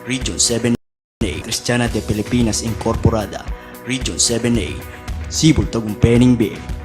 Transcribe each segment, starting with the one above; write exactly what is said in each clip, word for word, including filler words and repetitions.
Region seven A, Christiana de Pilipinas Incorporada, Region seven A, Cebu, Tagumpay, Bengue.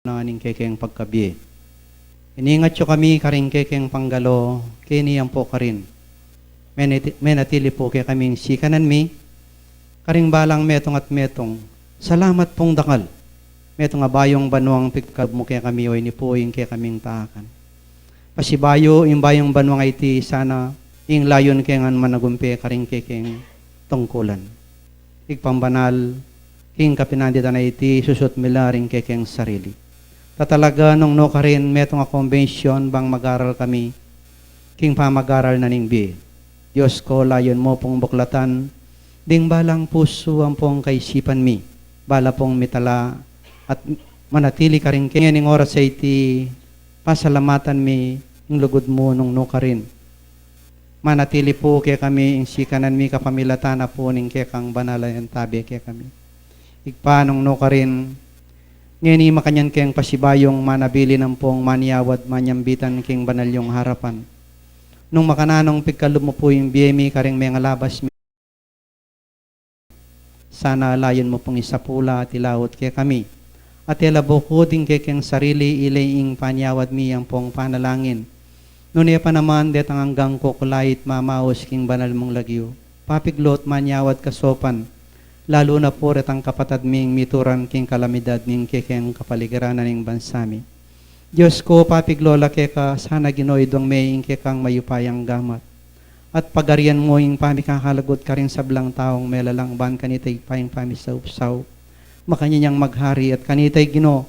na ning kekeng pagkabie. Iningat yu kami karing kekeng panggalo, keni ampo karin. Menati-, menatili pu kekami ing sikanan mi, karing balang metung at metung. Salamat pung dakal. Metung a bayung banuang pigkalub mu kekami, o ini pu ing kekaming taakan. Pasibayu ing bayung banuang iti, sana ing layun ke ngan managumpe karing kekeng tungkulan. Ibpang banal, king kapinanditan a iti, susut mi la ring kekeng sarili. Tatalaga nung nukarin metung a kombensyon bang mag-aral kami king pamag-aral na ning bie. Dios ko, layun mu pung buklatan ding balang pusu ampong kaisipan mi, bala pung mitala at manatili karing keni ning oras a iti, pasalamatan mi ing lugud mu nung nukarin. Manatili pu kekami ing sikanan mi kapamilatan na pu ning kekang banal a antabe kekami. Ibpa, nung nukarin, ngeni makanyan keng pasibayung manabilin ampong manyawad manyambitan king banal yung harapan. Nung makananung pigkalub mu pu ing bie mi karing mengalabas mi, sana layun mu pung isapula at ilaut kekami. At e la bukud ing kekeng sarili, ila ing panyawad mi ampong panalangin. Nune pa naman detang anggang kukulait mamaus king banal mung lagyu, papiglut manyawad kasopan, lalu na pu retang kapatad ming mituran king kalamidad ning kekeng kapaligiran na ning bansa mi. Dios ko, papiglut la keka, sana Ginu idwang me ing kekang mayupayang gamat. At pagarian mu ing pamikakalagut karing sablang taung melalang ban kanita Ibpa ing pamisaupsaup. Makanyan yang maghari at kanita Ginu,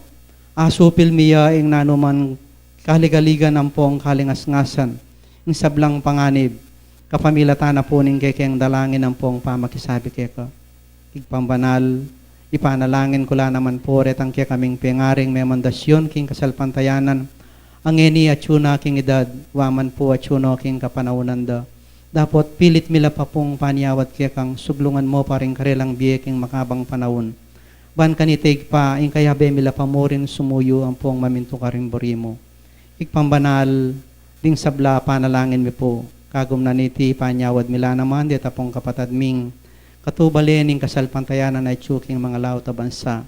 asupil mi ya ing nanuman kaligaligan ampong kalingasngasan, ing sablang panganib, kapamilatan na pu ning kekeng dalangin ampong pamakisabi keka. Ibpang banal, ipanalangin ku la naman pu retang kekaming pengaring memandasyun king kasalpantayanan, a ngeni atyu na king edad, wa man pu atyu no king kapanaunan da. Dapot pilit mi la pa pung panyawad kekang suglungan mo pa ring karelang bie king makabang panaun. Ban kanita Ibpa, ing kayabe mi la pa murin sumuyu ampong mamintu karing buri mu. Ibpang banal, ding sabla panalangin mi pu, kagum na niti panyawad mi la naman deta pung kapatad ming katubale ning kasalpantayanan a atyu king mangalaut a bansa.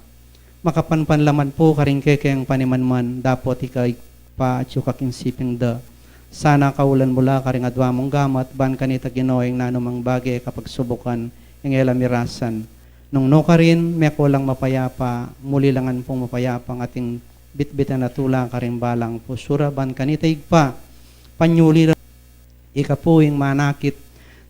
Makapanpan la man pu karing kekeng panimanman, dapot ika Ibpa atyu ka king siping da. Sana kaulan mu la karing adwa mung gamat, ban kanita Ginu ing nanumang bage kapagsubukan, ing e la mirasan. Nung nukarin, mekulang mapayapa, muli la ngan pung mapayapang ating bitbitan a tula karing balang pusu ra ban kanita Ibpa. Panyuli ra ika pu ing manakit.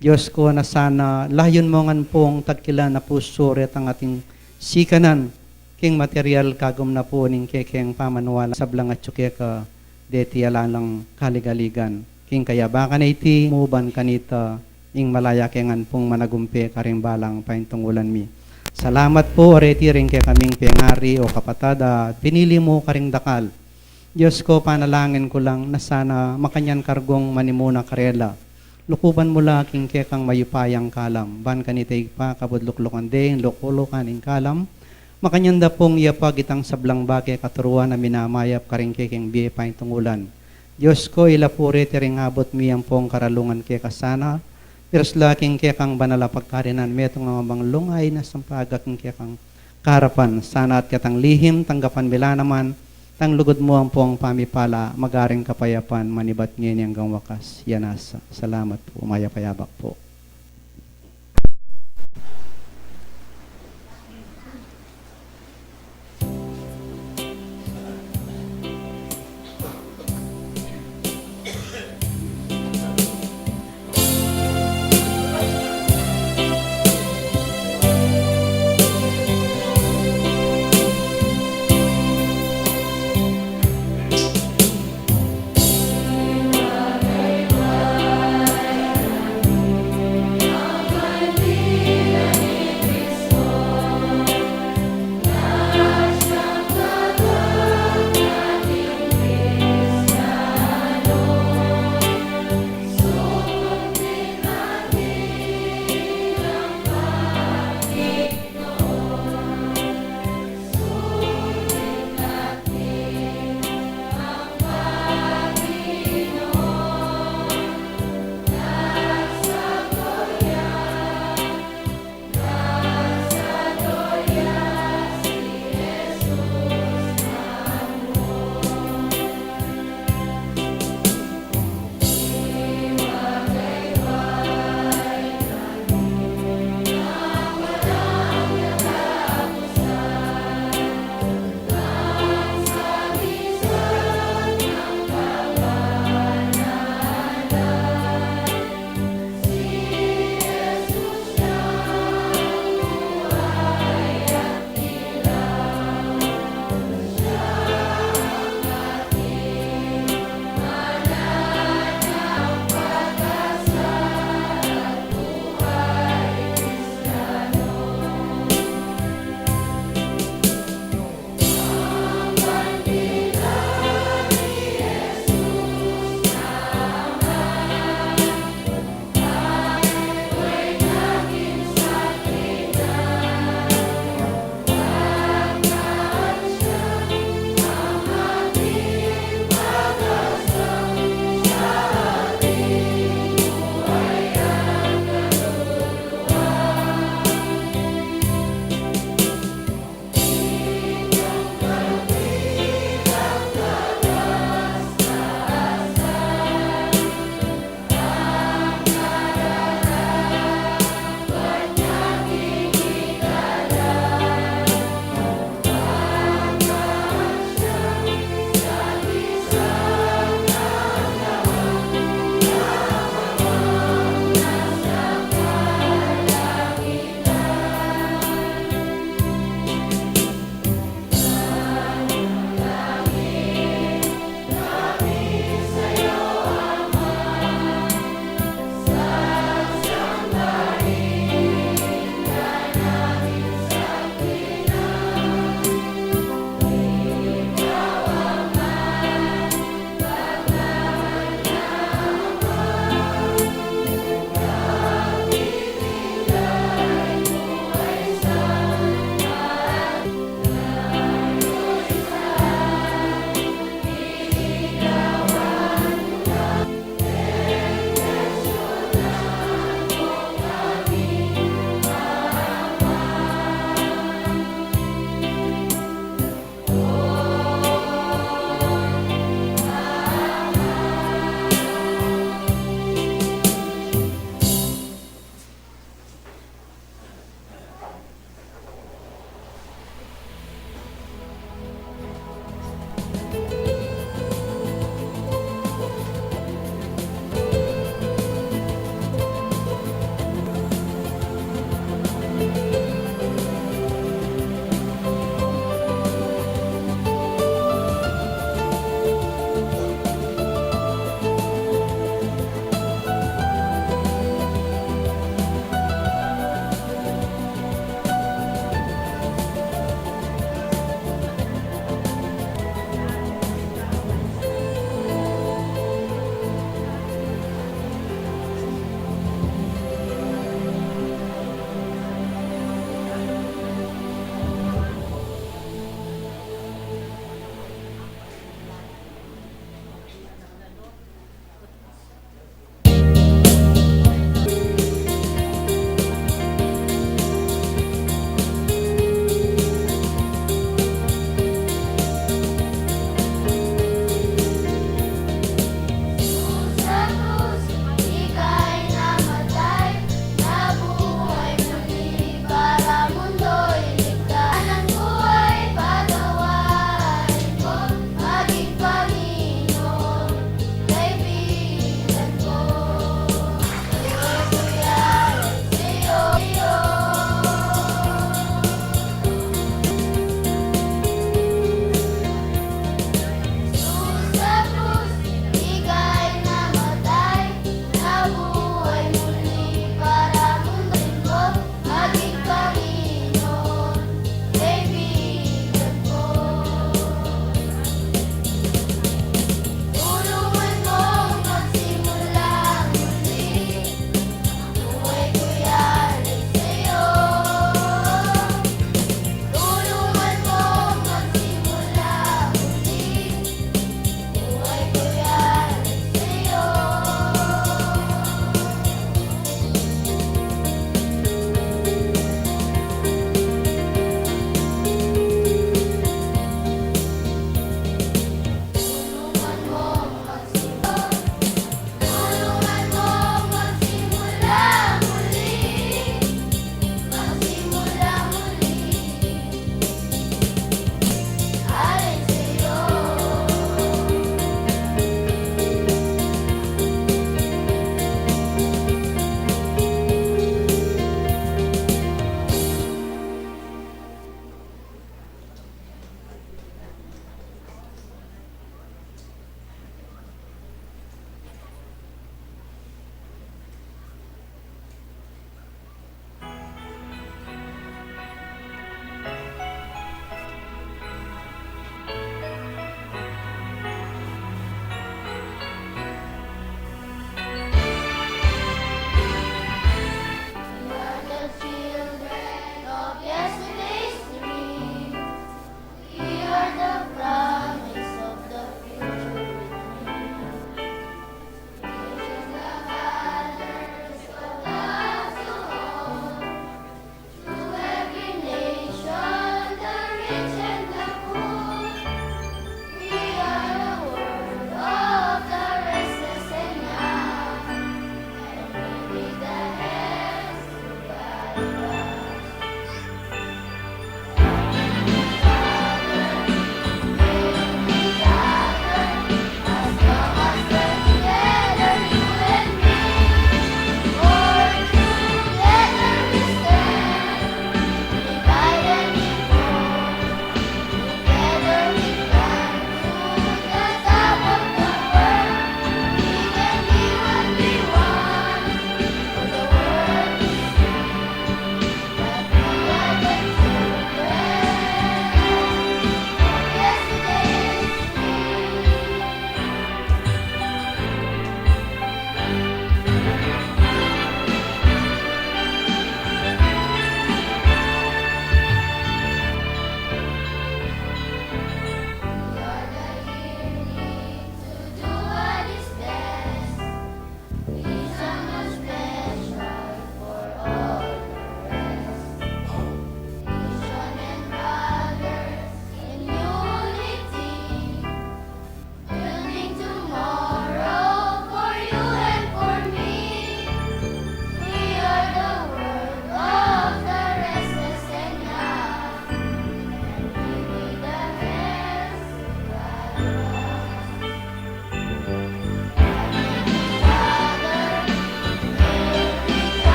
Dios ko, na sana layun mu ngan pung tagkilan a pusu retang ating sikanan king material kagum na pu ning kekeng pamanual sablang atyu keka deti alang kaligaligan. King kayabakan a iti mu ban kanita ing malaya ke ngan pung managumpe karing balang paintungulan mi. Salamat pu, o reti ring kekaming pengari o kapatad a pinili mu karing dakal. Dios ko, panalangin ku lang na sana makanyan kargong manimuna karela. Lukuban mu la king kekang mayupayang kalam. Ban kanita Ibpa, kabud luklukan de ing lukulukan ning kalam. Makanyan da pung iyapag itang sablang bage katuruan a minamayap karing kekeng bie paintungulan. Dios ko, ila pu reti ring abut mi ampong karalungan keka sana, piras la king kekang banal a pagkarinan metung a mabanglung a inasampaga king kekang kaharapan. Sana at ketang lihim, tanggapan mi la naman tang lugud mu ampong pamipala, magaring kapayapan, manibat ngeni anggang wakas. Yan nasa. Salamat pu, mayap a yabak pu.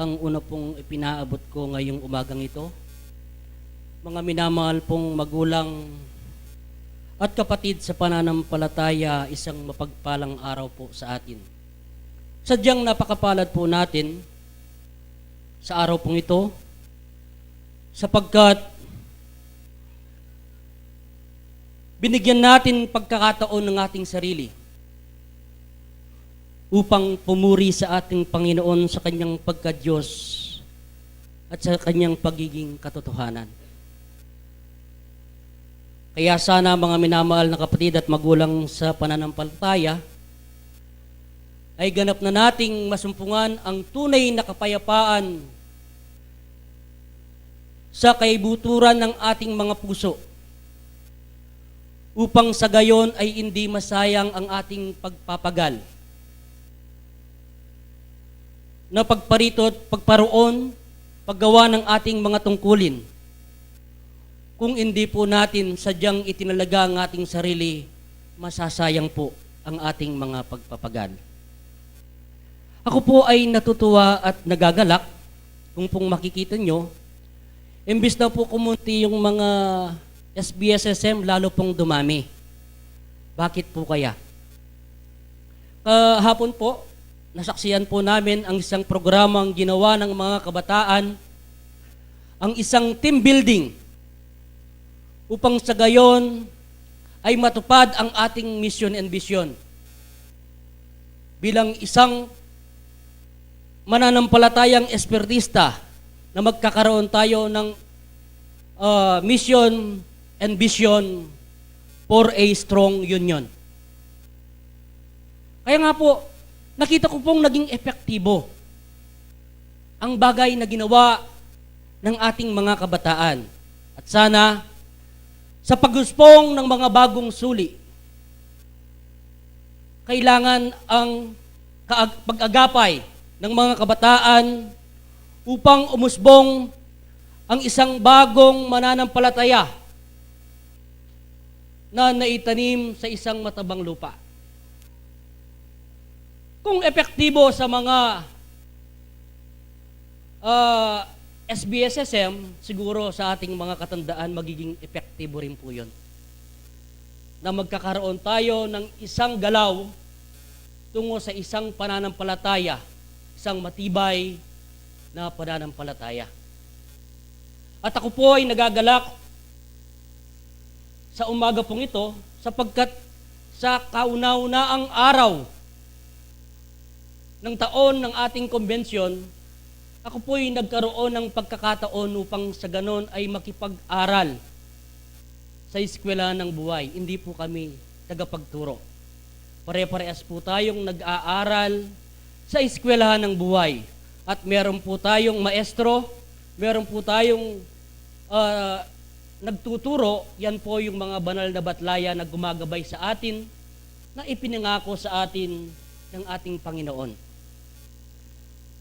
Ang una pong ipinaabot ko ngayong umagang ito, mga minamahal pong magulang at kapatid sa pananampalataya, isang mapagpalang araw po sa atin. Sadyang napakapalad po natin sa araw pong ito, sapagkat binigyan natin pagkakataon ng ating sarili upang pumuri sa ating Panginoon sa kanyang pagka-Diyos at sa kanyang pagiging katotohanan. Kaya sana, mga minamahal na kapatid at magulang sa pananampalataya, ay ganap na nating masumpungan ang tunay na kapayapaan sa kaibuturan ng ating mga puso, upang sa gayon ay hindi masayang ang ating pagpapagal na pagparito at pagparoon, paggawa ng ating mga tungkulin. Kung hindi po natin sadyang itinalaga ang ating sarili, masasayang po ang ating mga pagpapagal. Ako po ay natutuwa at nagagalak kung pong makikita nyo, imbis na po kumunti yung mga S B S S M, lalo pong dumami. Bakit po kaya? Kahapon po, nasaksihan po namin ang isang programang ginawa ng mga kabataan, ang isang team building, upang sa gayon ay matupad ang ating mission and vision. Bilang isang mananampalatayang espiritista, na magkakaroon tayo ng, ah, mission and vision for a strong union. Kaya nga po, nakita ko pong naging epektibo ang bagay na ginawa ng ating mga kabataan. At sana, sa pag-uspong ng mga bagong suli, kailangan ang kaag-, pag-agapay ng mga kabataan upang umusbong ang isang bagong mananampalataya na naitanim sa isang matabang lupa. Kung epektibo sa mga, ah, S B S S M, siguro sa ating mga katandaan, magiging epektibo rin po yun, na magkakaroon tayo ng isang galaw tungo sa isang pananampalataya, isang matibay na pananampalataya. At ako po ay nagagalak sa umaga pong ito, sapagkat sa kauna-unaang araw ng taon ng ating konbensyon, ako po'y nagkaroon ng pagkakataon upang sa ganon ay makipag-aral sa Eskwela ng Buhay. Hindi po kami tagapagturo. Pare-parehas po tayong nag-aaral sa Eskwela ng Buhay. At meron po tayong maestro, meron po tayong, ah, nagtuturo. Yan po yung mga banal na batlayan na gumagabay sa atin, na ipinangako sa atin ng ating Panginoon.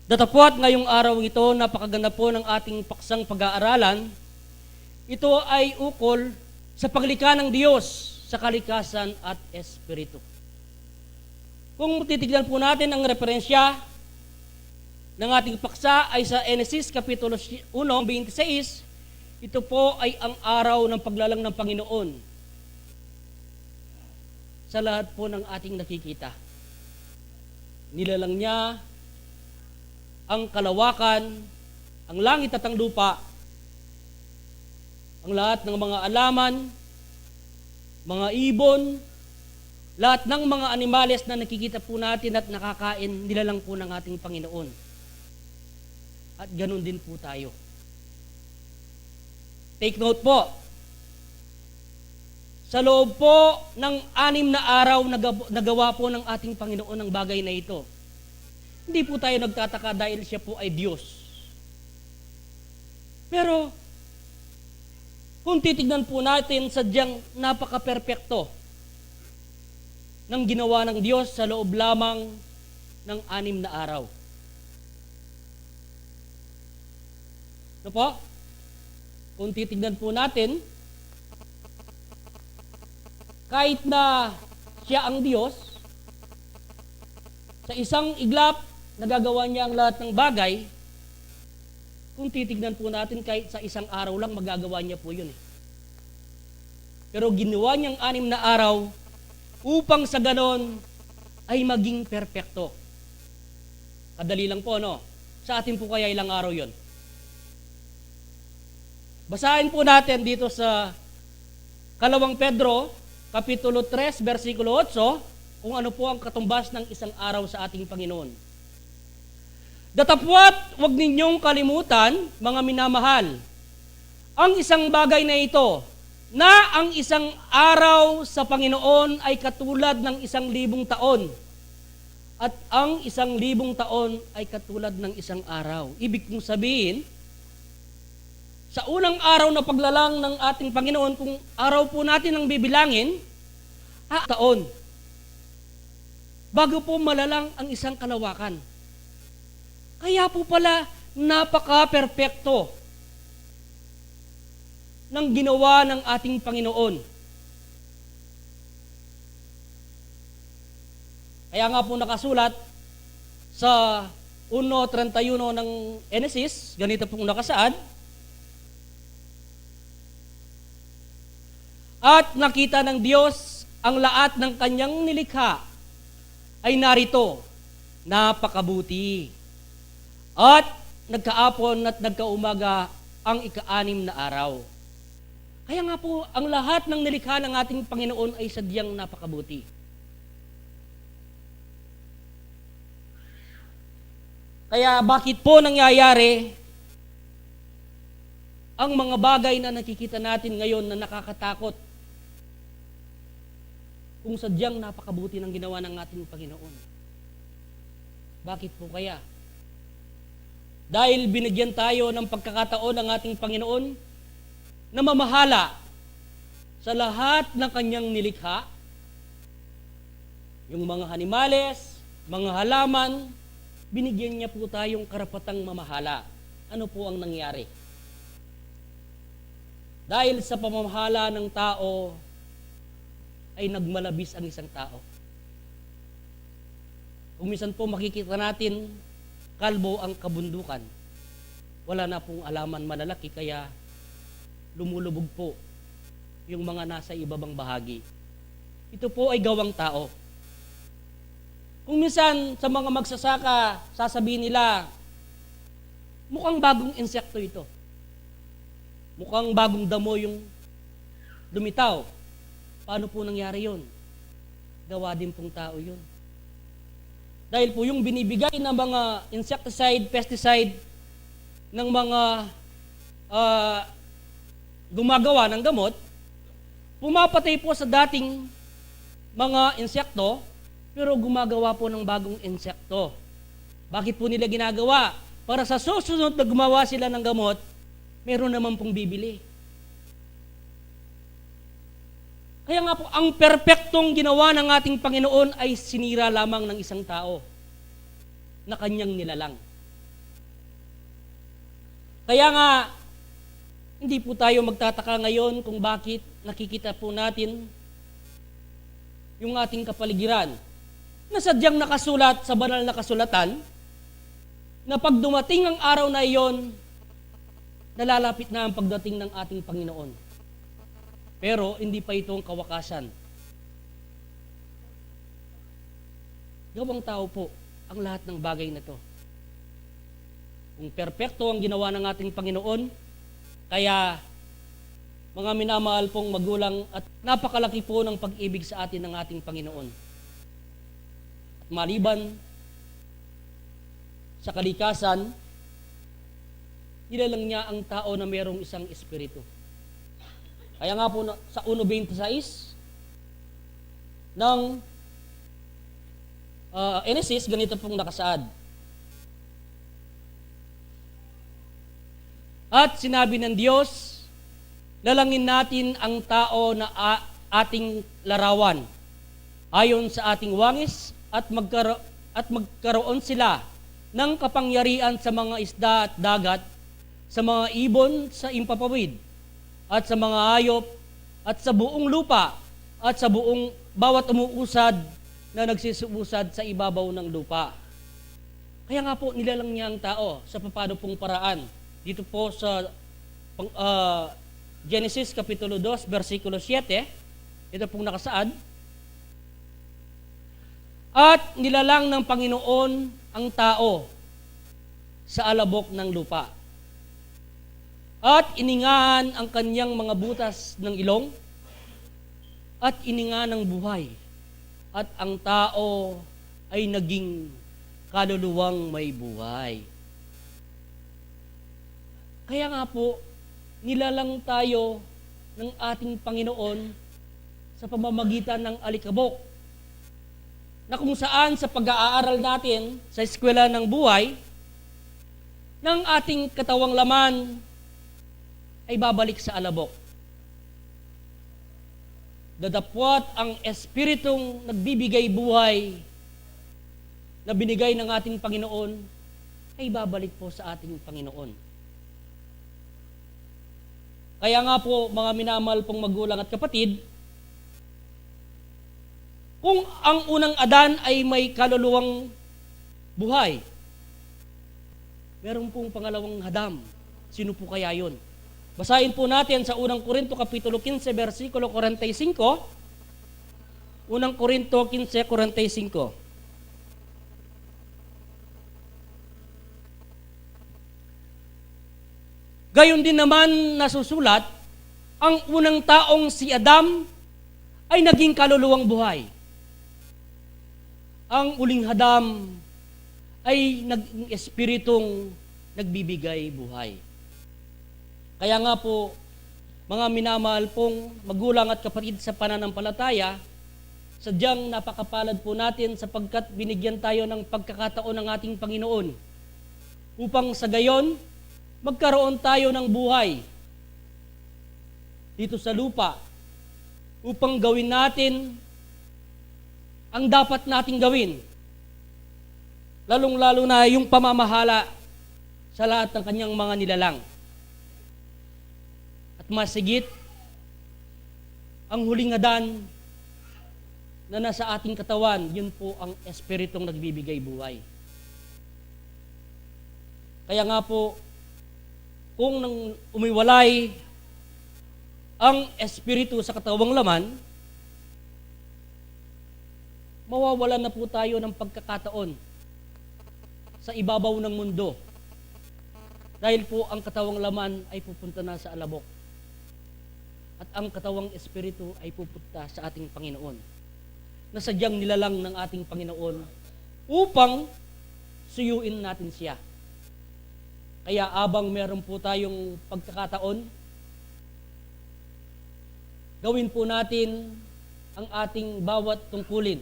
Datapwat ngayong araw ito, napakaganda po ng ating paksang pag-aaralan. Ito ay ukol sa paglikha ng Diyos sa kalikasan at espiritu. Kung titignan po natin ang referensya ng ating paksa ay sa Henesis Kapitulo uno, twenty-six, ito po ay ang araw ng paglalang ng Panginoon sa lahat po ng ating nakikita. Nilalang niya ang kalawakan, ang langit at ang lupa, ang lahat ng mga alaman, mga ibon, lahat ng mga animales na nakikita po natin at nakakain, nilalang po ng ating Panginoon. At ganun din po tayo. Take note po, sa loob po ng anim na araw, nagab-, nagawa po ng ating Panginoon ang bagay na ito. Hindi po tayo nagtataka dahil siya po ay Diyos. Pero, kung titignan po natin, sadyang napakaperpekto ng ginawa ng Diyos sa loob lamang ng anim na araw. Ano po? Kung titignan po natin, kahit na siya ang Diyos, sa isang iglap, nagagawa niya ang lahat ng bagay, Kung titignan po natin, kahit sa isang araw lang, magagawa niya po yun eh. Pero ginawa niyang anim na araw upang sa ganon ay maging perpekto. Kadali lang po, no? Sa atin po kaya, ilang araw yun? Basahin po natin dito sa Kalawang Pedro, Kapitulo tres, bersikulo otso, kung ano po ang katumbas ng isang araw sa ating Panginoon. Datapwat, huwag ninyong kalimutan, mga minamahal, ang isang bagay na ito, na ang isang araw sa Panginoon ay katulad ng isang libong taon, at ang isang libong taon ay katulad ng isang araw. Ibig kong sabihin, sa unang araw na paglalang ng ating Panginoon, kung araw po natin ang bibilangin, ah, taon, bago po malalang ang isang kalawakan. Kaya po pala, napaka-perpekto ng ginawa ng ating Panginoon. Kaya nga po nakasulat sa uno treinta y uno ng Henesis, ganito pong nakasaad, "At nakita ng Diyos ang lahat ng kanyang nilikha ay narito, napakabuti. At nagkaapon at nagkaumaga ang ika-anim na araw." Kaya nga po, ang lahat ng nilikha ng ating Panginoon ay sadyang napakabuti. Kaya bakit po nangyayari ang mga bagay na nakikita natin ngayon na nakakatakot, kung sadyang napakabuti ng ginawa ng ating Panginoon? Bakit po kaya? Dahil binigyan tayo ng pagkakataon ng ating Panginoon na mamahala sa lahat ng kanyang nilikha, yung mga animales, mga halaman, binigyan niya po tayong karapatang mamahala. Ano po ang nangyari? Dahil sa pamamahala ng tao, ay nagmalabis ang isang tao. Kung minsan po makikita natin, kalbo ang kabundukan. Wala na pong alaman malalaki, kaya lumulubog po yung mga nasa ibabang bahagi. Ito po ay gawang tao. Kung minsan sa mga magsasaka, sasabihin nila, "Mukhang bagong insekto ito. Mukhang bagong damo yung lumitaw." Paano po nangyari yun? Gawa din pong tao yun. Dahil po yung binibigay ng mga insecticide, pesticide ng mga, ah, gumagawa ng gamot, pumapatay po sa dating mga insekto, pero gumagawa po ng bagong insekto. Bakit po nila ginagawa? Para sa susunod na gumawa sila ng gamot, meron naman pong bibili. Kaya nga po, ang perpektong ginawa ng ating Panginoon ay sinira lamang ng isang tao na kanyang nilalang. Kaya nga, hindi po tayo magtataka ngayon kung bakit nakikita po natin yung ating kapaligiran na sadyang nakasulat sa banal na kasulatan na pag dumating ang araw na iyon, nalalapit na ang pagdating ng ating Panginoon. Pero hindi pa ito ang kawakasan. Gawang tao po ang lahat ng bagay na 'to. Kung perpekto ang ginawa ng ating Panginoon, kaya, mga minamahal pong magulang, at napakalaki po ng pag-ibig sa atin ng ating Panginoon. At maliban sa kalikasan, nilalang niya ang tao na mayroong isang espiritu. Kaya nga po na, sa uno twenty-six ng, ah, Henesis, ganito pong nakasaad, "At sinabi ng Diyos, 'Lalangin natin ang tao na a-, ating larawan, ayon sa ating wangis, at magkaro-, at magkaroon sila ng kapangyarihan sa mga isda at dagat, sa mga ibon sa impapawid, at sa mga hayop, at sa buong lupa, at sa buong bawat umuusad na nagsisiusad sa ibabaw ng lupa.'" Kaya nga po, nilalang niya ang tao. Sa papaano pong paraan? Dito po sa pang-, ah, Genesis Kapitulo dos, bersikulo siyete, ito pong nakasaad, "At nilalang ng Panginoon ang tao sa alabok ng lupa. At iningahan ang kanyang mga butas ng ilong, at ininga ng buhay, at ang tao ay naging kaluluwang may buhay." Kaya nga po, nilalang tayo ng ating Panginoon sa pamamagitan ng alikabok, na kung saan sa pag-aaral natin sa Eskwela ng Buhay, ng ating katawang laman ay babalik sa alabok. Datapwat ang Espiritong nagbibigay buhay na binigay ng ating Panginoon ay babalik po sa ating Panginoon. Kaya nga po, mga minamahal pong magulang at kapatid, kung ang unang Adan ay may kaluluwang buhay, meron pong pangalawang Adam. Sino po kaya yun? Basahin po natin sa unang Korinto Kapitulo kinse, bersikulo kwarenta y singko. Unang Korinto kinse kwarenta y singko. Gayon din naman nasusulat, ang unang taong si Adam ay naging kaluluwang buhay. Ang uling Adam ay naging espiritong nagbibigay buhay. Kaya nga po, mga minamahal pong magulang at kapatid sa pananampalataya, sadyang napakapalad po natin sapagkat binigyan tayo ng pagkakataon ng ating Panginoon upang sa gayon, magkaroon tayo ng buhay dito sa lupa upang gawin natin ang dapat nating gawin, lalong-lalo na yung pamamahala sa lahat ng kanyang mga nilalang. At masigit, ang huling Adan na nasa ating katawan, yun po ang Espiritong nagbibigay buhay. Kaya nga po, kung nang umiwalay ang Espiritu sa katawang laman, mawawalan na po tayo ng pagkakataon sa ibabaw ng mundo. Dahil po ang katawang laman ay pupunta na sa alabok. At ang katawang espiritu ay pupunta sa ating Panginoon, na sadyang nilalang ng ating Panginoon upang suyuin natin siya. Kaya abang meron po tayong pagkakataon, gawin po natin ang ating bawat tungkulin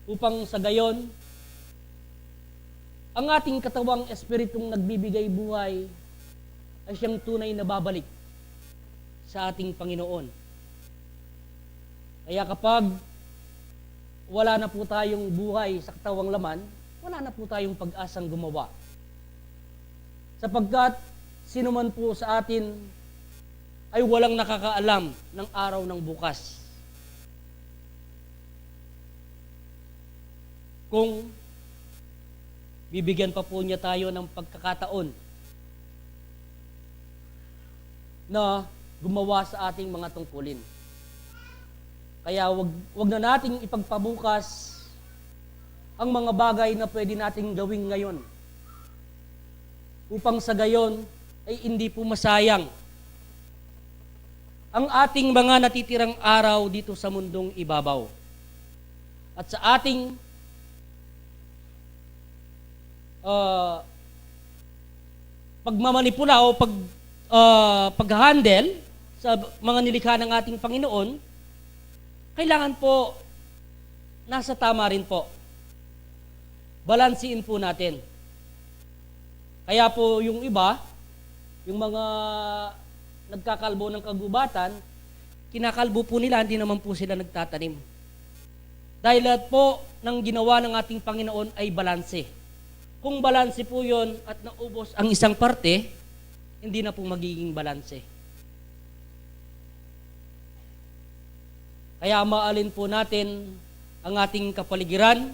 upang sa gayon, ang ating katawang espiritong nagbibigay buhay ay siyang tunay na babalik sa ating Panginoon. Kaya kapag wala na po tayong buhay sa katawang laman, wala na po tayong pag-asang gumawa. Sapagkat sino man po sa atin ay walang nakakaalam ng araw ng bukas. Kung bibigyan pa po niya tayo ng pagkakataon na gumawa sa ating mga tungkulin. Kaya wag, wag na nating ipagpabukas ang mga bagay na pwede nating gawin ngayon, upang sa gayon ay hindi po masayang ang ating mga natitirang araw dito sa mundong ibabaw. At sa ating, ah, pagmamanipula o pag, ah, pag-handle sa mga nilikha ng ating Panginoon, kailangan po nasa tama rin po. Balansiin po natin. Kaya po yung iba, yung mga nagkakalbo ng kagubatan, kinakalbo po nila, hindi naman po sila nagtatanim. Dahil lahat po ng ginawa ng ating Panginoon ay balanse. Kung balanse po yun at naubos ang isang parte, hindi na po magiging balanse. Kaya mahalin po natin ang ating kapaligiran,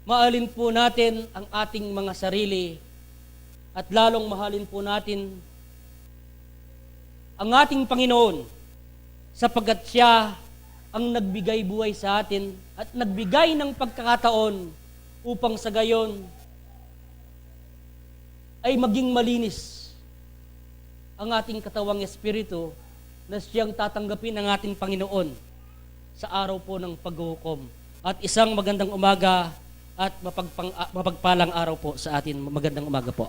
mahalin po natin ang ating mga sarili, At lalong mahalin po natin ang ating Panginoon, sapagkat siya ang nagbigay buhay sa atin at nagbigay ng pagkakataon upang sa gayon ay maging malinis ang ating katawang espiritu na siyang tatanggapin ng ating Panginoon sa araw po ng paghuhukom. At isang magandang umaga at mapagpang-, ah, mapagpalang araw po sa atin. Magandang umaga po.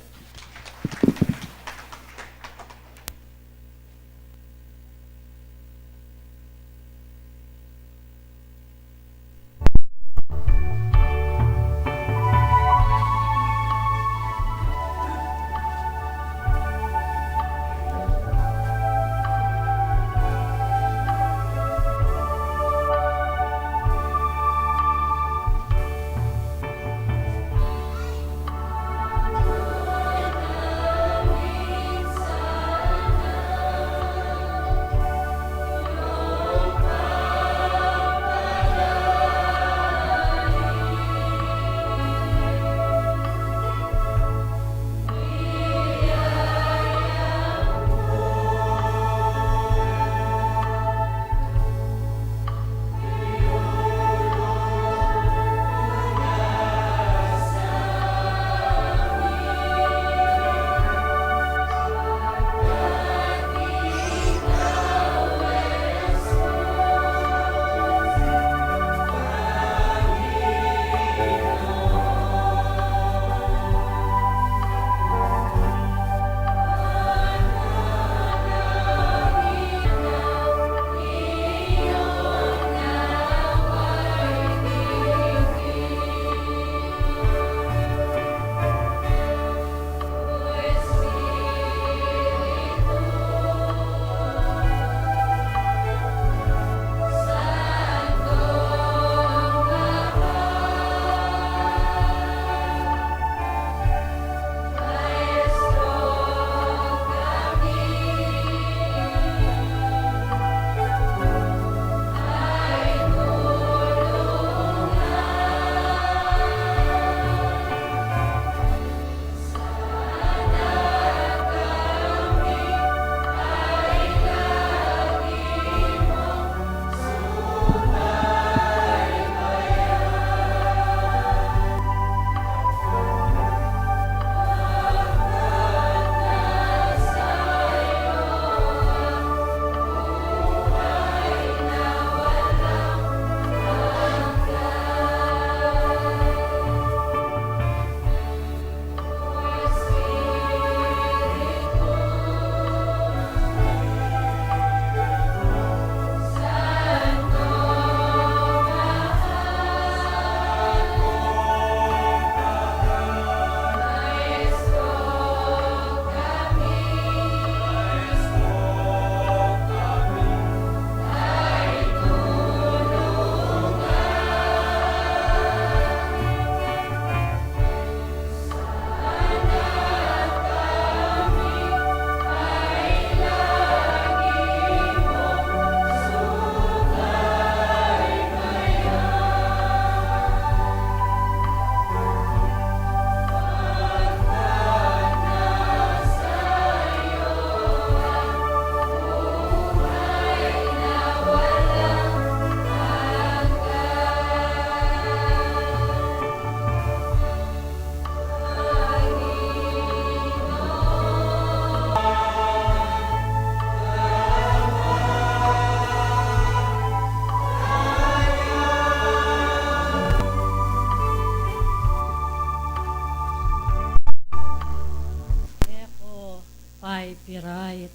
Eko, copyright.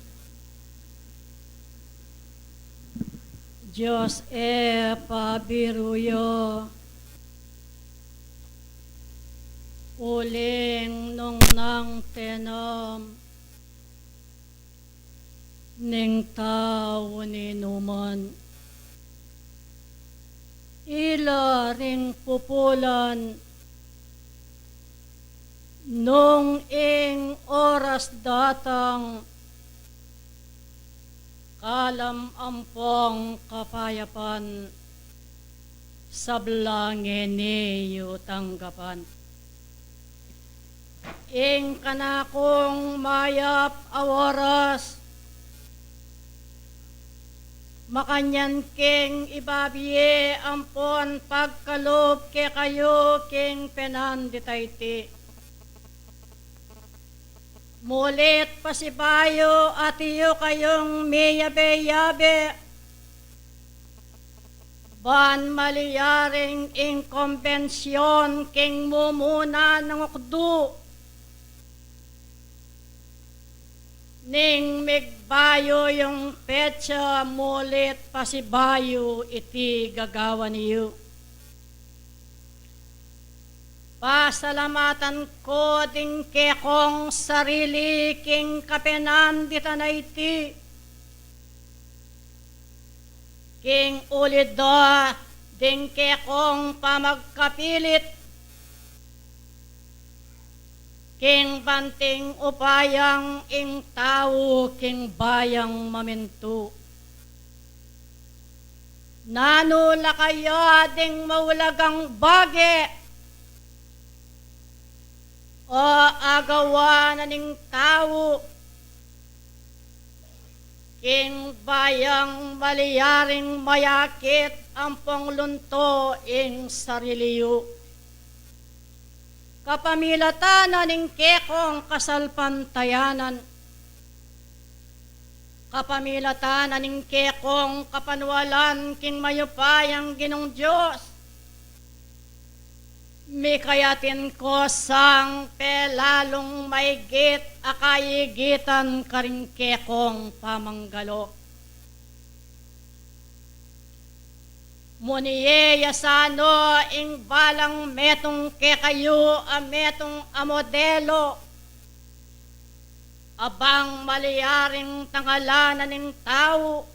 Dios e pabiru yu, uling nung nang tenam ning tau ninuman, ila ring pupulan, nung ing oras datang, kalam ampong kapayapan, sablang e ne yu tanggapan. Ing kanakung mayap a oras, makanyan keng ibabie ampon pagkalub kekayu king penandit a iti. Mulit pasibayu, atiyu kayung miyabe-yabe, ban malyaring ing kombension king mumuna nang ukdu ning migbayu yung petsa. Mulit pasibayu iti gagawan yu. Pasalamatan ku ding kekong sarili king kapenanditan a iti, king uli da ding kekong pamagkapilit king banting upayang ing tau king bayang mamintu. Nanu la kaya ding maulagang bage o agawa na ning tau king bayang malyaring mayakit ampong lunto ing sarili yu? Kapamilatan na ning kekong kasalpantayanan, kapamilatan na ning kekong kapanwalan king mayupayang Ginung Dios, mikayatin ko sang pelalung maigit a kaigitan karing kekong pamanggalo. Mu ne ya sano ing balang metung kekayu a metung a modelo, a bang malyaring tangalan na ning tau,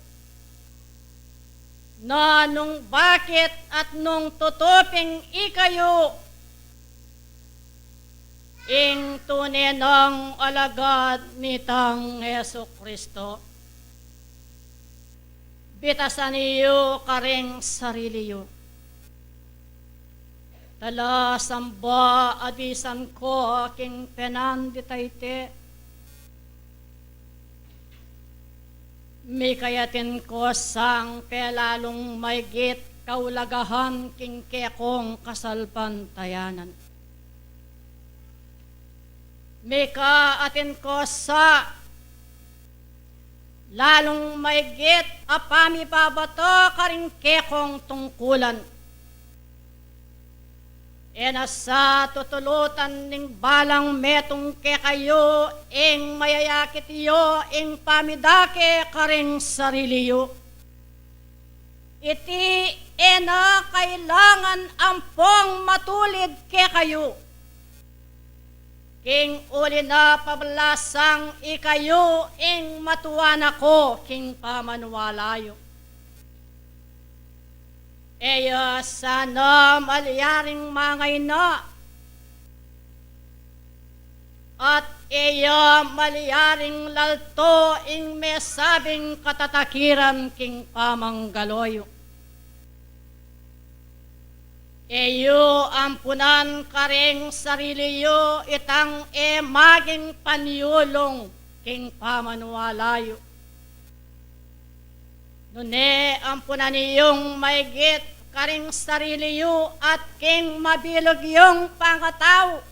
na nung bakit at nung tutuping ikayu ing tune nang alagad nitang Jesu Kristo. Bitasan yu karing sarili yu. Tala samba a bisan ko king penandit a iti, mikayatin ko sang pelalung maigit kaulagahan king kekong kasalpantayanan. Mikaatin ko sa lalung maigit a pamibabato karing kekong tungkulan. E na sa tutulutan ning balang metung kekayu ing mayayakit yu ing pamidake karing sarili yu. Iti e na kailangan ampong matulid kekayu. King uli na pablasang ikayu ing matuana ku king pamaniwala yu. E ya sana malyaring mangaina at e ya malyaring lalto ing mesabing katatakiran king pamanggalo yu. E yu ampunan karing sarili yu itang e maging panyulung king pamaniwala yu. Nune ampunan yung maigit karing sarili yu at king mabilug yung pangatau.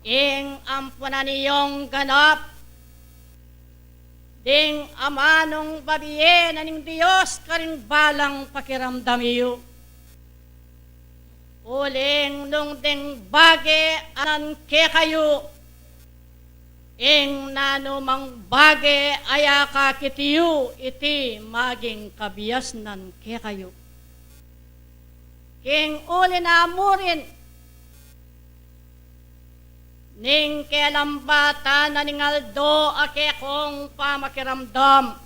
Ing ampunan yung ganap ding amanung babie na ning Dios karing balang pakiramdam yu. Uling nung ding bage anan kekayu, ing nanumang bage a akakit yu, iti maging kabiasnan kekayu. King uli na murin, ning kelambatan na ning aldo a kekong pamakiramdam,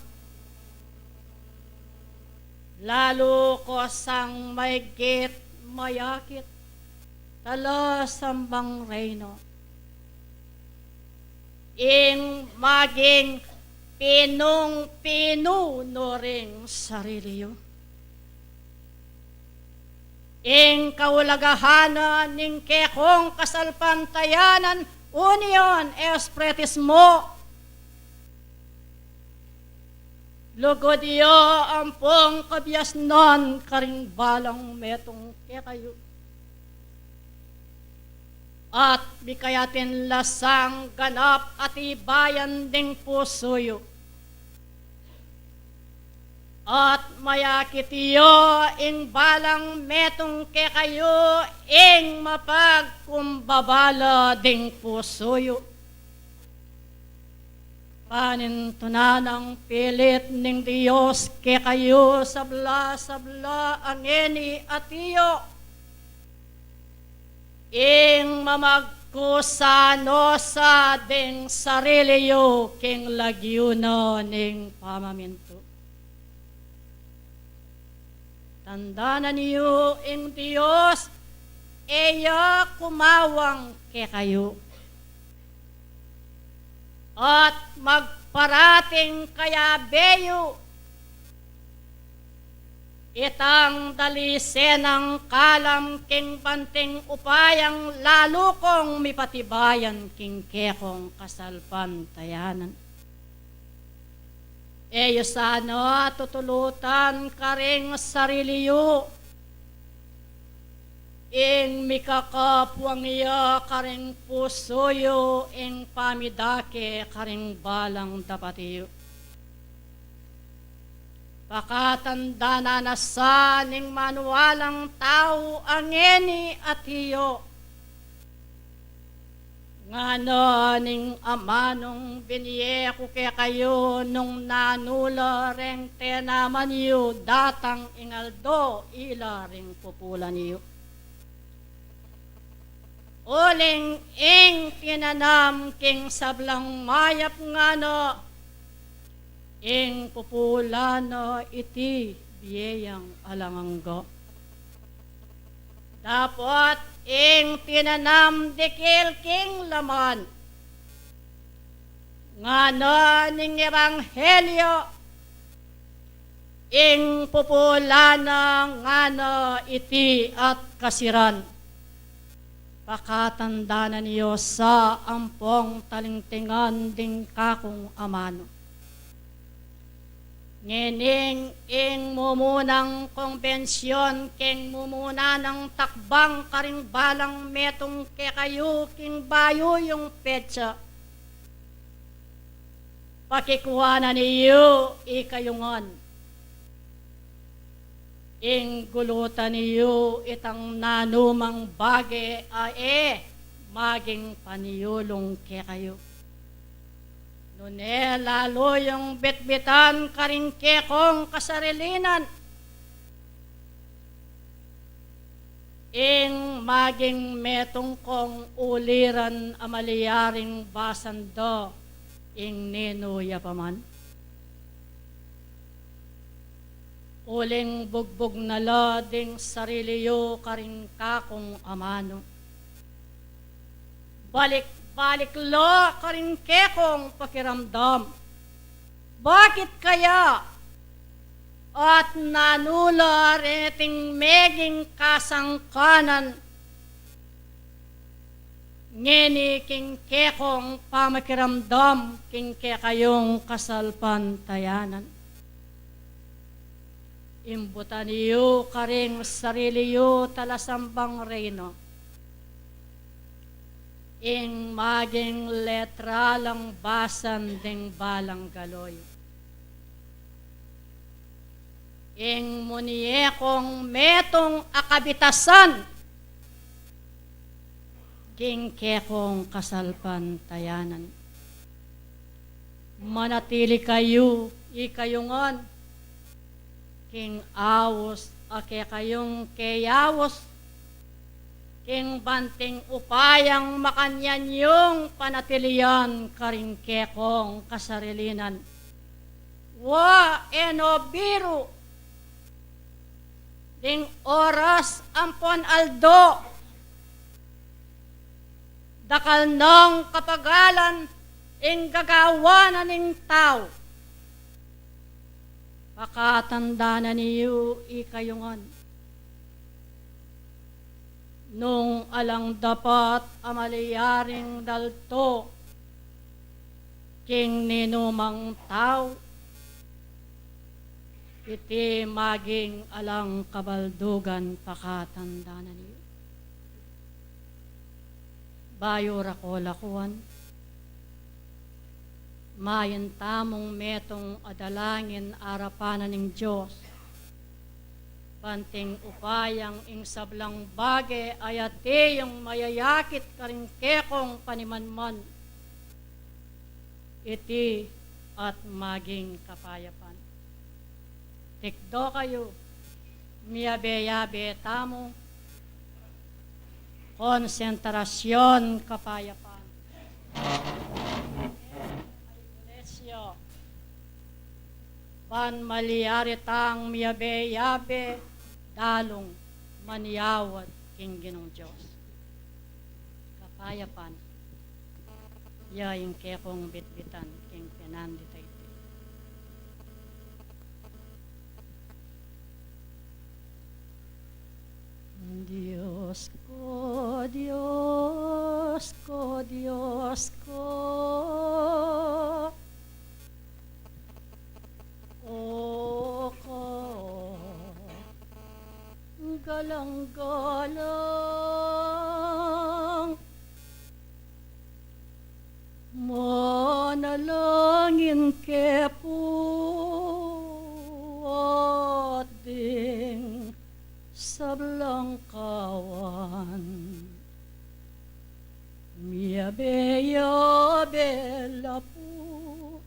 lalu ko sang maigit mayakit, tala sambang reyno, ing maging pinung-pinu no ring sarili yu. Ing kaulagahan na ning kekong kasalpantayanan, union, espiritismo. Lugud yu ampong kabiasnan karing balang metung kekayu. At mikayatin la sang ganap a tibayan ding pusu yu. At mayakit yu ing balang metung kekayu ing mapagkumbaba la ding pusu yu. Panintunan nang pilit ning Dios kekayu sabla-sabla a ngeni at iyo. Ing mamagkusa no sa ding sarili yu king lagyu na ning pamamintu. Tandanan yu ing Dios e ya kumawang kekayu. At magparating kayabe yu itang dalisenang kalam king banting upayang lalu kong mipatibayan king kekong kasalpantayanan. E yu sana tutulutan karing sarili yu ing mikakapuang ya karing pusu yu ing pamidake karing balang dapati yu. Pakatandanan na sa ning manualang tau a ngeni at iyo. Ngana ning amanung binie ku kekayu nung nanu la reng tenaman yu datang ing aldo ila ring pupulan yu. Uling ing tinanam king sablang mayap ngana ing pupulan na iti bie yang alang angga. Dapot ing tinanam dikil king laman ngana ning ebanghelyo, ing pupulan na ngana iti at kasiran. Pakatandanan yu sa ampong talingtingan ding kakung amanu. Ngening ing mumunang kongbensyun king mumuna nang takbang karing balang metung kekayu king bayu yung petsa. Pakikuanan yu ikayu ngan. Ing gulutan yu itang nanumang bage a e maging paniulung kekayu. Nune lalu yung bitbitan karing kekong kasarilinan. Ing maging metung kong uliran a malyaring basan da ing ninu ya pa man. Uling bugbug na la ding sarili yu karing kakung amanu. Balik-balik la karing kekong pakiramdam. Bakit kaya? At nanu la reting meging kasangkanan ngeni king kekong pamakiramdam king kekayung kasalpantayanan? Imbutan yu karing sarili yu talasambang reyna. Ing maging letra lang basan ding balang galoy. Ing munie kong metung a kabitasan king kekong kasalpantayanan. Manatili kayu, ikayu ngan, king aus a kekayung keyaus, king banting upayang makanyan yung panatilian karing kekong kasarilinan. Wa, e no biru, ding oras ampon aldo, dakal nang kapagalan ing gagawan na ning tau. Pakatandanan yu ikayu ngan. Nung alang dapat a malyaring dalto king ninumang tau, iti maging alang kabaldugan pakatandanan yu. Bayu ra ko lakuan, mayan tamung metung a dalangin arapan na ning Dios, ban ting upayang ing sablang bage a ati yung mayayakit karing kekong panimanman, iti at maging kapayapan. Tikdo kayu, miyabe-yabe tamu, konsentrasyon, kapayapan. Iglesia, ban malyari tang miyabe-yabe, dalung manyawad king Ginung Dios. Kapayapan. Ya ing kekong bitbitan king penandita iti. Dios ko, Dios ko, Dios ko, o ka galang-galang, manalangin ke pu at ding sablang kawan. Miyabe-yabe la pu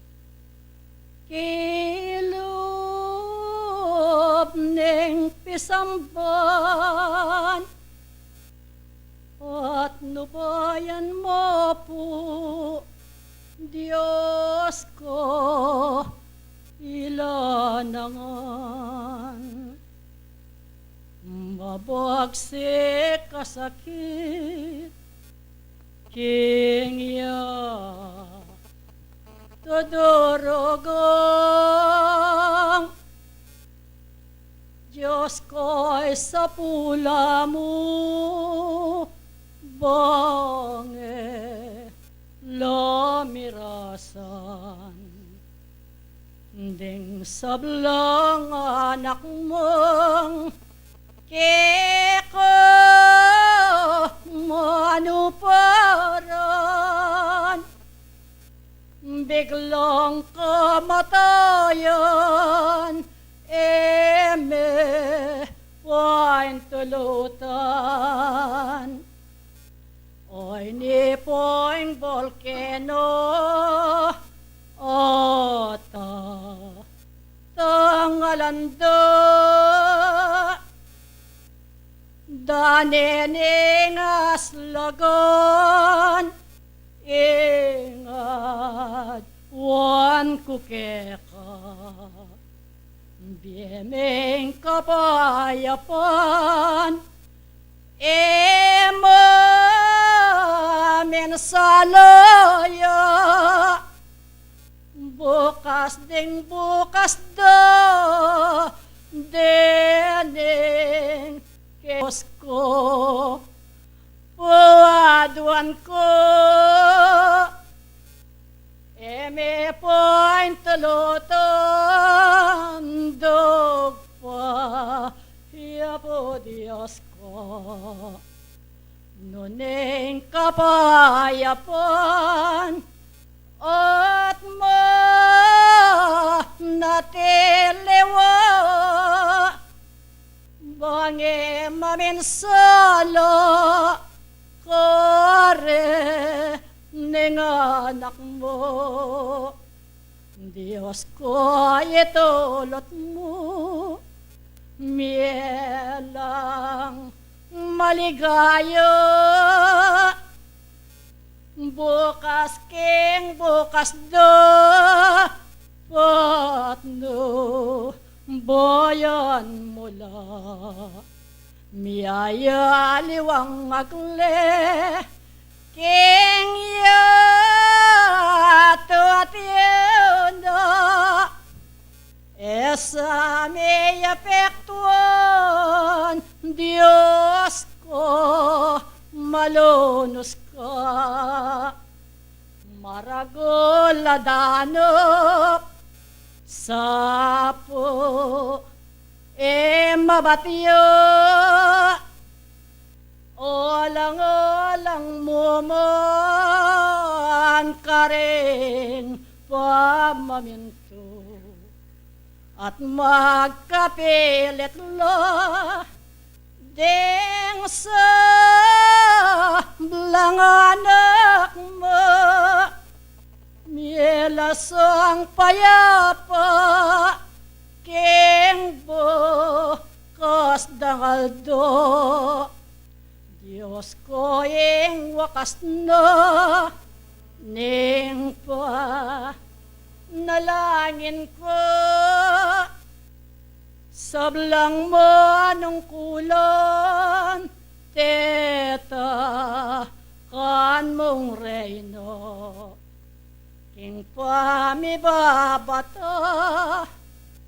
king lub ning pisamban, at nubayan mu pu, Dios ko, ila na ngan. Mabagsik a sakit king ya tudurugang, Dios ko, isapul mu bang e la mirasan ding sablang anak mung keka manuparan. Biglang kamatayan, e me paintulutan. Oy, ni pu ing bolkeno, o ta tangalan da, dane ning aslagan, ingat wan ku keka. Bie meng kapayapan, e mu mensalu ya. Bukas ding bukas da, dening ke Dios ko, paduan ku, e me paintulutan dug pa ya pu Dios ko. Nune ing kapayapan at manatiliwa, bang e maminsalu karing anak mu. Dios ko, itulut mu, mie lang maligaya. Bukas king bukas da, patnu bayan mu la. Miyayaliwang agle king yatu at yuna, e sa miyapektuan, Dios ko. Batiu, alang-alang mu man karing pamamintu at magkapilit la ding sablang anak mu. Mie la sang payapa king bukas dang aldo. Dios ko, ing wakas na ning panalangin ku, sablang manungkulan tetakan mung reino. King pamibabata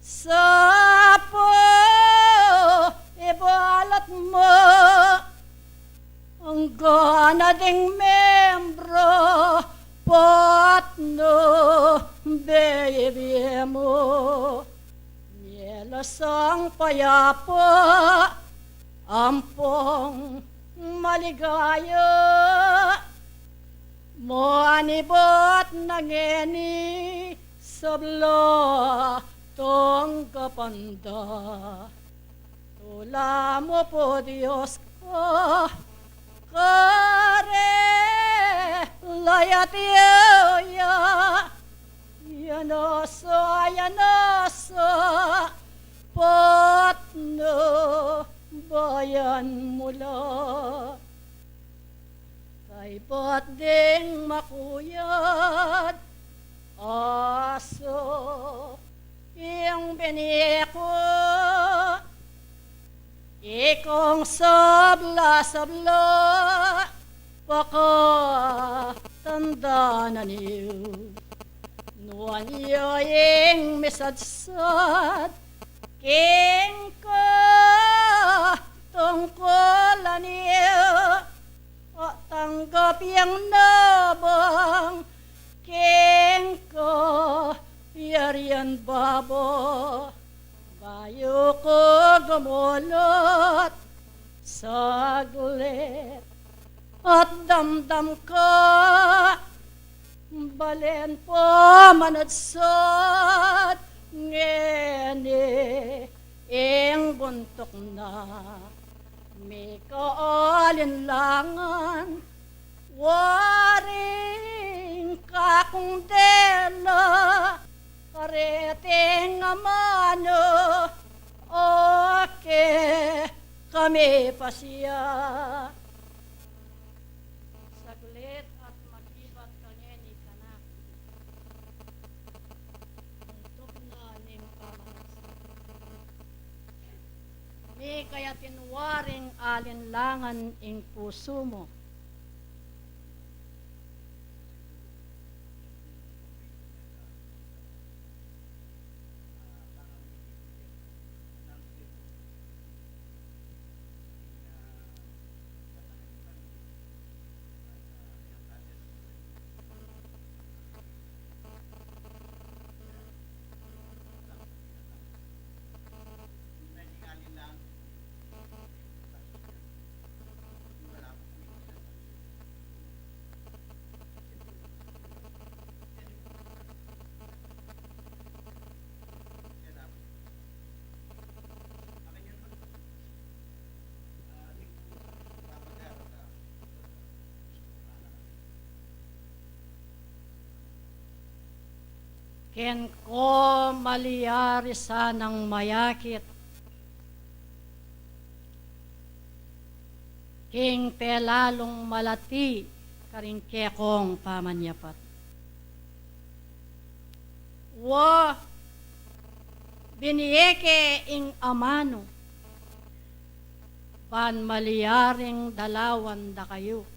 sa paibalat mu, anggang na ding membro patnu bibie mu. Mie la sang payapa ampong maligaya. Manibat na ngeni sabla tanggapan da. Tula mu pu, Dios ku, karela ya tiya, ya na sa, ya na sa patnu bayan mu la. Kaybat ding makuyad asu ing binie ku, ikong sabla-sabla pakatandanan yu. Nuan yu ing misadsad king katungkulan yu, at tanggap yang nabang king kayarian babo. Bayu ku gumulut saglit at damdam ku, balen pamanudsad ngeni ing buntuk na mika alinlangan. Waring kakung dela kareting amanu, o kekami pa siya. Saglit at magibat ka ngeni kanaku. Buntuk na ning pamagsa. Mika ya atin waring alinlangan ing pusu mu. Ken ko malyari sanang mayakit king pelalung malati karing kekong pamanyapat. Wa, binie ke ing amanu, ban malyaring dalawan da kayu.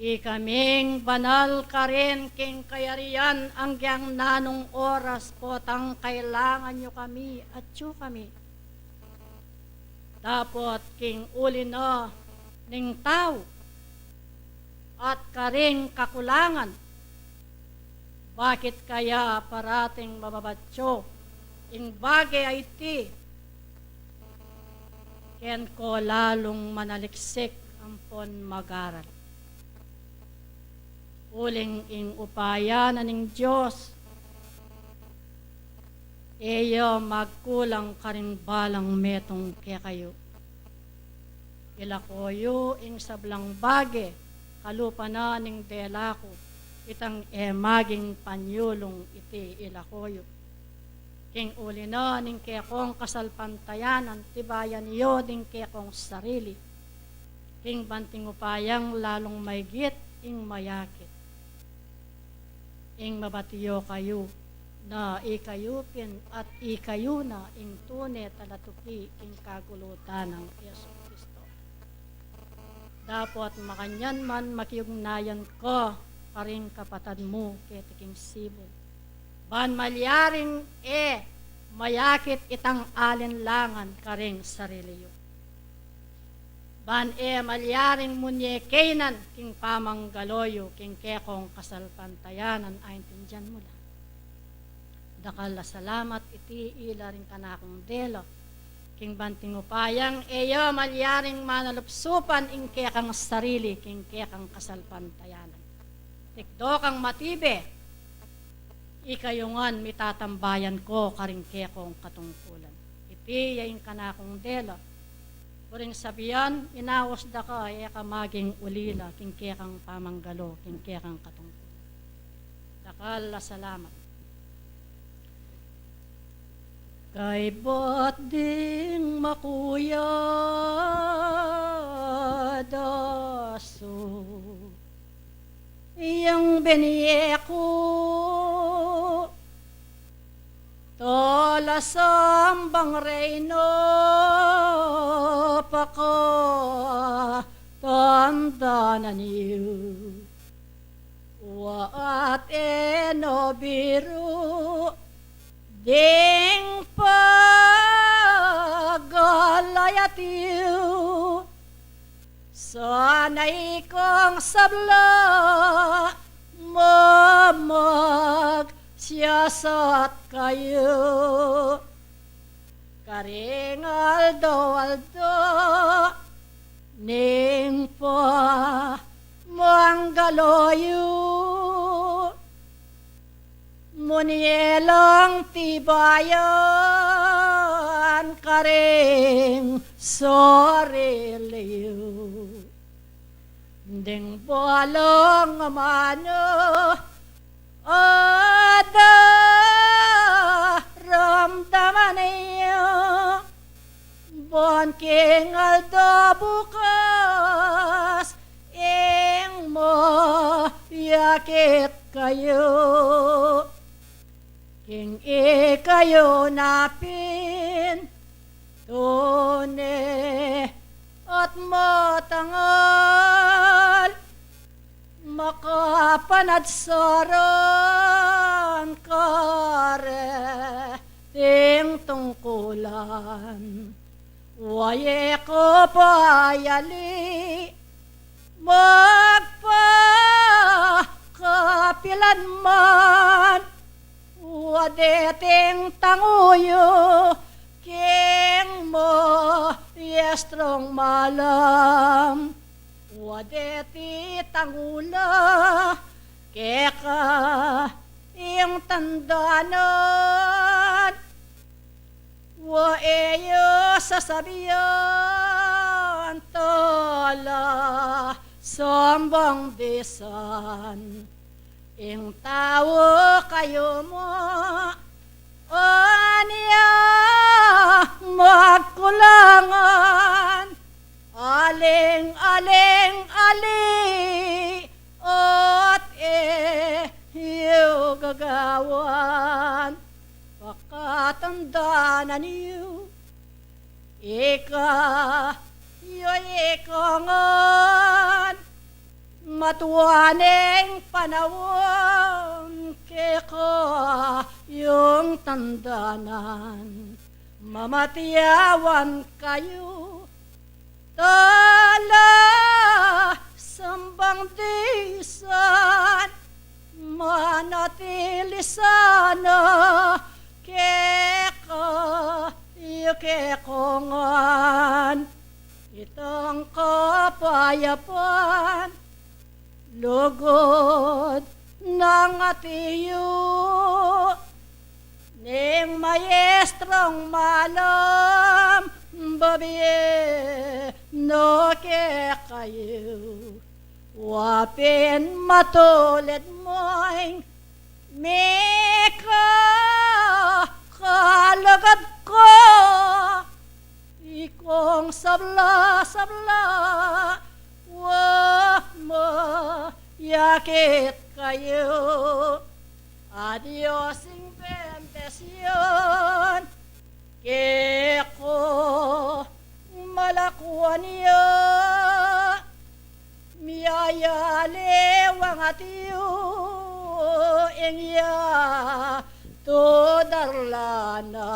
Ikaming banal karin king kayarian, anggang nanung oras potang kailangan yu kami, atyu kami. Dapot king uli na ning tau at karing kakulangan, bakit kaya parating mababatyu ing bage a iti Keng ko lalung manaliksik ampon mag-aral. Uling ing upaya na ning Dios, e ya magkulang karing balang metung kekayu. Ilako yu ing sablang bage, kalupa na ning dela ku, itang e maging panyulung iti ilako yu. King uli na ning kekong kasalpantayanan, tibayan yu ding kekong sarili. King banting upayang lalung maigit ing mayakit. Ing mabati yu kayu na ikayu pin at ikayu na ing tune talatuki king kagulutan nang Jesu Kristo. Dapot makanyan man makiugnayan ka karing kapatad mu keti king sibul. Ban malyaring e mayakit itang alinlangan karing sarili yu. Ban e malyaring munye kainan king pamanggalo yu king kekong kasalpantayanan, aintindian mu la. Dakal a salamat iti ila ring kanakung dela. King banting upayang e ya malyaring manalupsupan ing kekang sarili king kekang kasalpantayanan. Tikdo kang matibe, ikayu ngan mitatambayan ko karing kekong katungkulan. Iti ya ing kanakung dela. Uling sabian, inaus da ka, e ka maging ulila king kekang pamanggalo, king kekang katungkulan. Dakal a salamat. Kaybat ding makuyad a asu, yang binye ku, tala sambang reyna pakatandanan yu. Wa at e no biru ding pagalayat yu. Sana ikong sabla mamagsiyasat kayu. Karing aldo-aldo ning pamanggalo yu, munye lang tibayan karing sarili yu. Ding balang amanu, ada ramdaman yu, ban king aldo bukas ing mayakit kayu. King ikayu na pin tune at matangal, makapanagsaran kareting tungkulan. Wa ye ku payali magpakapilan man, wa deting tangu yu king maestrung malam, wa deti tangu la keka ing tandanan. Wa e yu sasabian tala sambang disan, ing tau kayu mu anya magkulangan. Aling, aling, ali, at e yu gagawan, pakatandanan yu, ika yu ika ngan, matua neng panaun keka yung tandanan, mamatiawan kayu, tala sambang disan, manatili sana keka yu keka ngan. kayapan, lugud nang atiu ning maestrong malum, bibie no kekayu. Wa pin matulid mung mika kalugud ku, ikong sabla-sabla, wa mayakit kayu. A Dios ing bendisyun keku, malakuan ya, miyayaliwang atiu ing ya tudarlan na.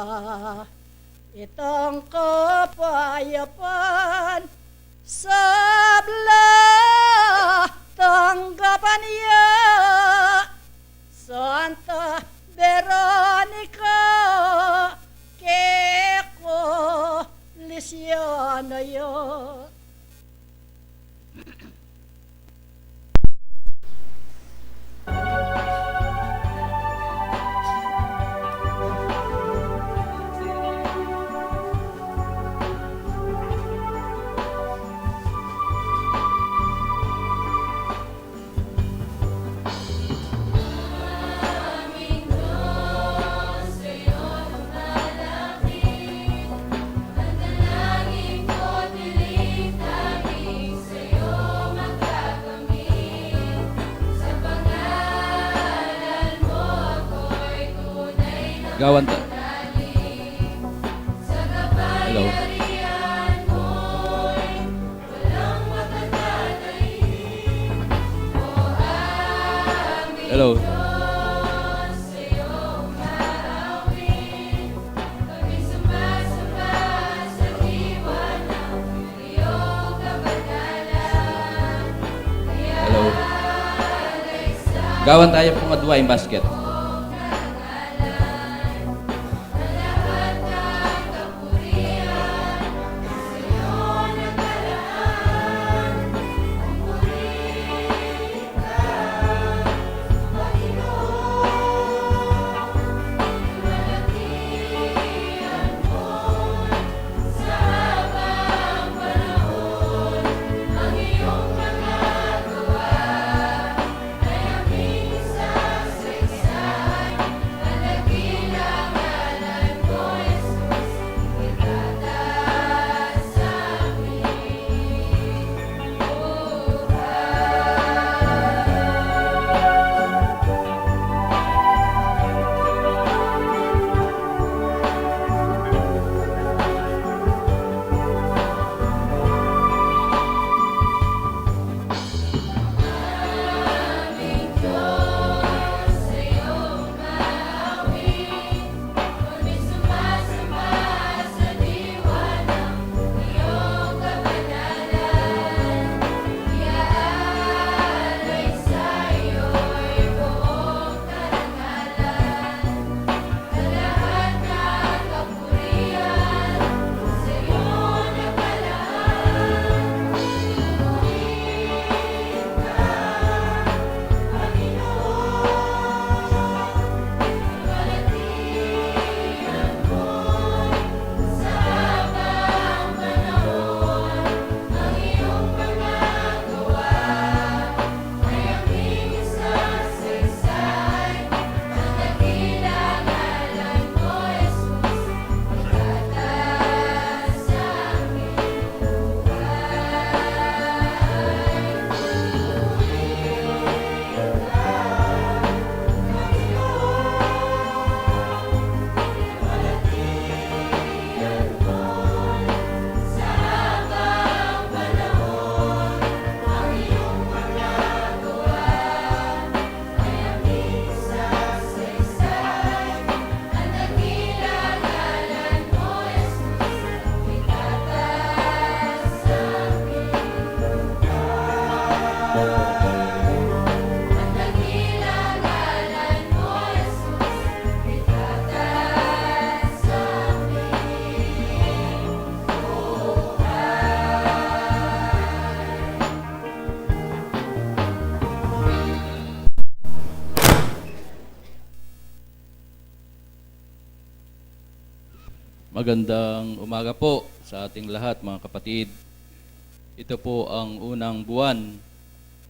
Itang kapayapan sabla tanggapan ya, Santa Veronica, keku Lisiana ya. Gawan ta. Hello. Hello. Hello. Gawan taya pung adwa ing basket. Magandang umaga po sa ating lahat, mga kapatid. Ito po ang unang buwan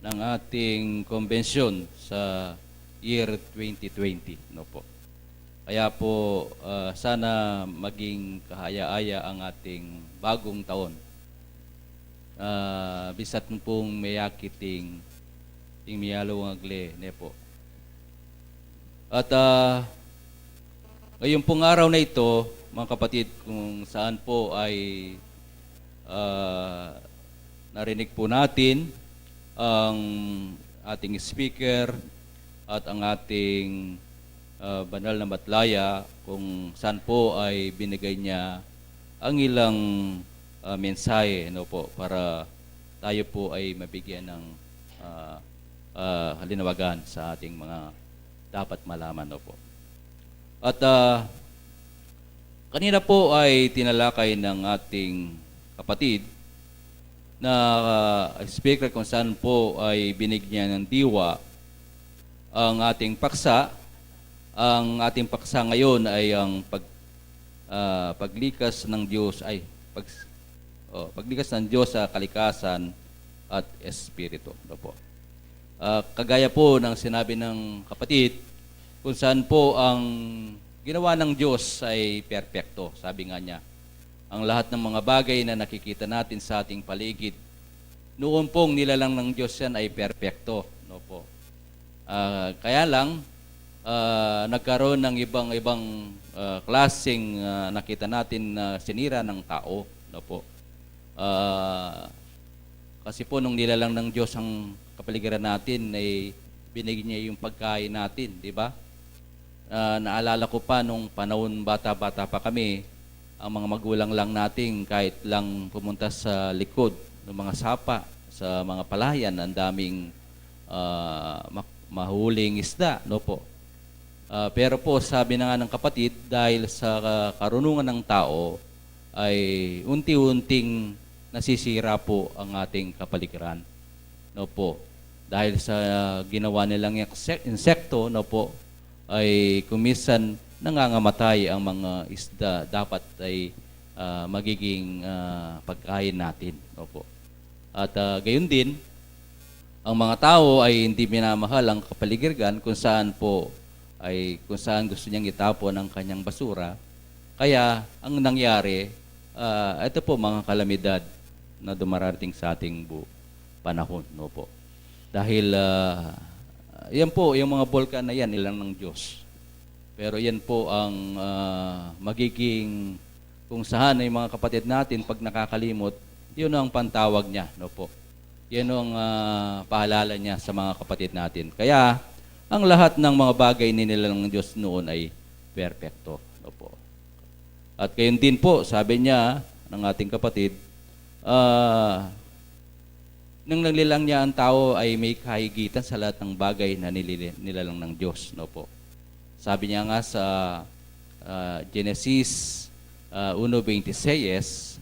ng ating konbensyon sa year twenty twenty, no po. Kaya po, ah, sana maging kahaya-aya ang ating bagong taon. Ah, bisat mu pung meyakit ing, ing miyalu ngang agle, ne po. At, ah, ngayon pong araw na ito, mga kapatid, kung saan po ay, ah, narinig po natin ang ating speaker at ang ating, ah, banal na matlaya, kung saan po ay binigay niya ang ilang, ah, mensahe, no po, para tayo po ay mabigyan ng, ah, ah, halinawagan sa ating mga dapat malaman, no po. At, ah, kanina po ay tinalakay ng ating kapatid na, ah, speaker kung saan po ay binigyan ng diwa ang ating paksa. Ang ating paksa ngayon ay ang pag-, ah, paglikas ng Diyos, ay, pag-, oh, paglikas ng Diyos sa kalikasan at espiritu. Ano po? Ah, kagaya po ng sinabi ng kapatid, kung saan po ang ginawa ng Diyos ay perpekto, sabi nga niya. Ang lahat ng mga bagay na nakikita natin sa ating paligid, noon pong nilalang ng Diyos yan ay perpekto, no po. Ah, kaya lang, ah, nagkaroon ng ibang-ibang, ah, klaseng, ah, nakita natin na sinira ng tao, no po. Ah, kasi po nung nilalang ng Diyos ang kapaligiran natin, eh, binigyan niya yung pagkain natin, di ba? Ah, naalala ko pa nung panahon bata-bata pa kami, ang mga magulang lang natin kahit lang pumunta sa likod ng mga sapa, sa mga palayan, ang daming, ah, mak-, mahuling isda, no po? Ah, pero po, sabi na nga ng kapatid, dahil sa ka-, karunungan ng tao, ay unti-unting nasisira po ang ating kapaligiran. No po? Dahil sa ginawa nilang inse-, insekto, no po, ay kumisan nangangamatay ang mga isda dapat ay, ah, magiging, ah, pagkain natin. No po? At, ah, gayon din, ang mga tao ay hindi minamahal ang kapaligiran kung saan po ay, kung saan gusto niyang itapon ang kanyang basura. Kaya, ang nangyari, ah, ito po, mga kalamidad na dumarating sa ating bu-, panahon, no po. Dahil, ah, yan po, yung mga bulkan na yan, nilalang ng Diyos. Pero yan po ang, ah, magiging kung saan ay mga kapatid natin, pag nakakalimot, yun ang pantawag niya, no po. Yan ang, ah, paalala niya sa mga kapatid natin. Kaya, ang lahat ng mga bagay na nilalang ng Diyos noon ay perpekto, no po. At gayon din po, sabi niya, ng ating kapatid, ah, nung nilalang niya ang tao ay may kahigitan sa lahat ng bagay na nilili-, nilalang ng Diyos, no po. Sabi niya nga sa, ah, Genesis, ah, uno veintiséis,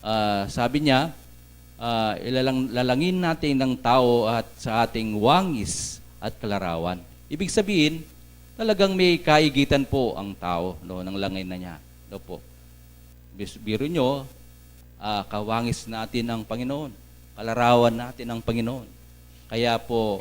ah, sabi niya, ah, ilalang-, lalangin natin ng tao at sa ating wangis at kalarawan. Ibig sabihin, talagang may kaigitan po ang tao, no, nang langin na niya, no po. Bis-, biro nyo, ah, kawangis natin ang Panginoon, kalarawan natin ang Panginoon. Kaya po,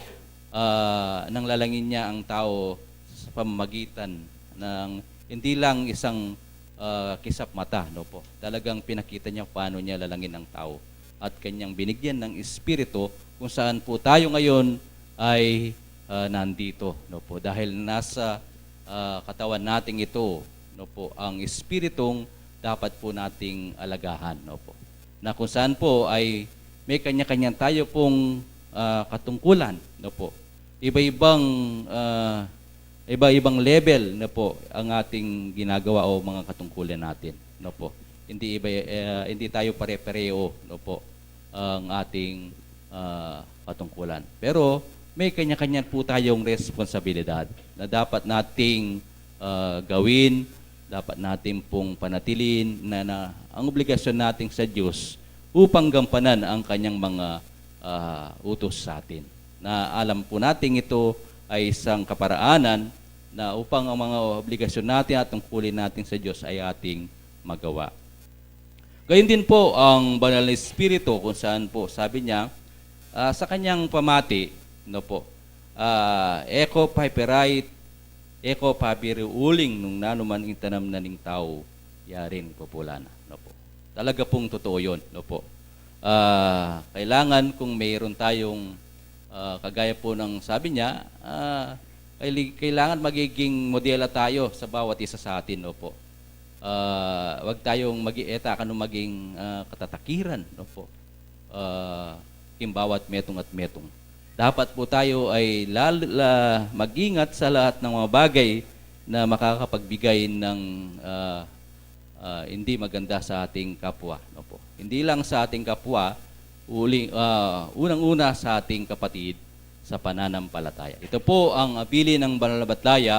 ah, nang lalangin niya ang tao sa pamamagitan ng hindi lang isang, ah, kisap mata, no po. Talagang pinakita niya paano niya lalangin ang tao. At kanyang binigyan ng espiritu kung saan po tayo ngayon ay, ah, nandito, no po. Dahil nasa, ah, katawan nating ito, no po, ang espiritung dapat po nating alagahan, no po. Na kung saan po ay may kanya-kanya tayo pong, ah, katungkulan, no po. Iba-ibang, ah, iba-ibang level na po ang ating ginagawa o mga katungkulan natin, no po. Hindi iba, eh, hindi tayo pare-pareho, no po, ang ating, ah, katungkulan. Pero may kanya-kanya po tayong responsibilidad na dapat nating, ah, gawin, dapat natin pong panatilin na, na ang obligasyon natin sa Diyos upang gampanan ang kanyang mga, ah, utos sa atin. Na alam po natin ito ay isang kaparaanan na upang ang mga obligasyon natin at tungkulin natin sa Diyos ay ating magawa. Gayon din po ang Banal na Espiritu, kung saan po sabi niya, ah, sa kanyang pamati, no po, ah, e ko papirait, e ko pabiruling nung nanuman ing tanam na ning tau, yarin pupula na, no po. Talaga pong totoo yun, no po. Ah, kailangan kung mayroon tayong, ah, kagaya po ng sabi niya, ah, kaili-, kailangan magiging modela tayo sa bawat isa sa atin, no po. Ah, wag tayong magi-, eta kanu maging, ah, katatakiran, no po. Ah, king bawat metung at metung. Dapat po tayo ay lal-, la-, mag-ingat sa lahat ng mga bagay na makakapagbigay ng, ah, ah, hindi maganda sa ating kapwa, no po. Hindi lang sa ating kapwa, uli, ah, unang-una sa ating kapatid sa pananampalataya. Ito po ang abili ng Banal na Bataya,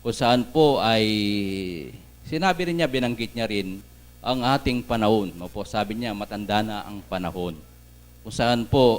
kung saan po ay sinabi rin niya, binanggit niya rin ang ating panahon, no po. Sabi niya, matanda na ang panahon. Kung saan po,